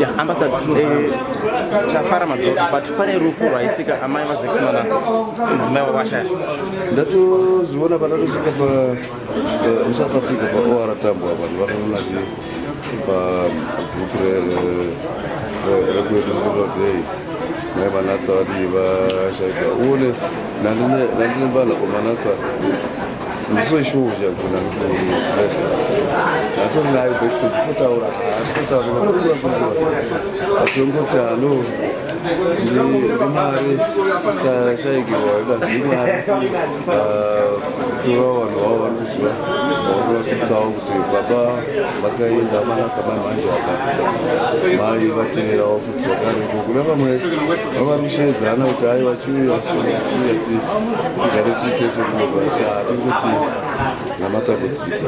Ya, ambassador, chafara madzoka, but pane rufu rwaitika amai vaZex Manatsa, mudzimai wavashaya. Ndatozviona pandatosvika pa muSouth Africa, paOR Tambo apa, ndivakaona chi pagroup rekwedu kuti hei, mai Manatsa vadii vashaika. Uone nandine vanhu Manatsa ndisoshow chakona nditoesta natori nayo backstage totaura, totaura achongoti ano ndimari tashaikirwa, ndimari tora vanhu vavo vari kuziva vakunositsawo kuti baba vakaenda Manatsa, mai manje vaka mai vateverawo futi zvakare. Kuna vamwe vavari kushedzana kuti aiwa, chiuya chiuya tigare tiite sekunobva hatingoti namatambudziko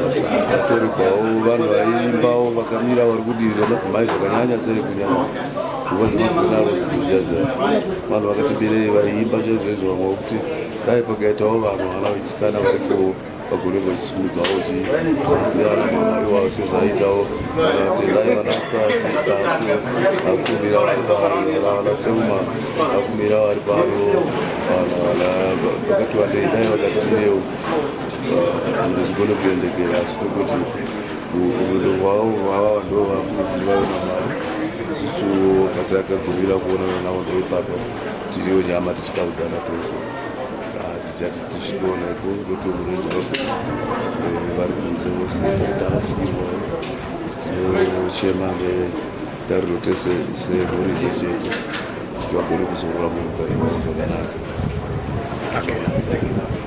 atorigwawo. Vanhu vaiimbawo vakamira vari kudirira madzimai zvakanyanya sei, kunyanya nguva dzemafuneral zvijaja, vanhu vakati berei vaiimba chaizvo izvo. Vamwe vokuti dai pakaitawo vanhu vana vechikana varikowo vagone vachisimudzawo chiziana mama iwawo sezvaitawo vanatendai Manatsa akumira vari pano, vana Seuma akumira vari pano, vanhu vakati vandei dai vakati mirewo zvinhu zvigone kuendekera. Asi tokuti rwendo rwavo rwavava ndo vakuziva namari, isusu patakagumira kuonana navo ndoipapo tiriwo nyama tichitaudzana tose, tichati tisvikeona iko kuti mhuri yeZimbabwe vari kunze vose tarasikirwa, tinochema netariro tese semhuri imwe chete kuti vagone kuzorora muupenyu zvakanaka. Okay, thank you.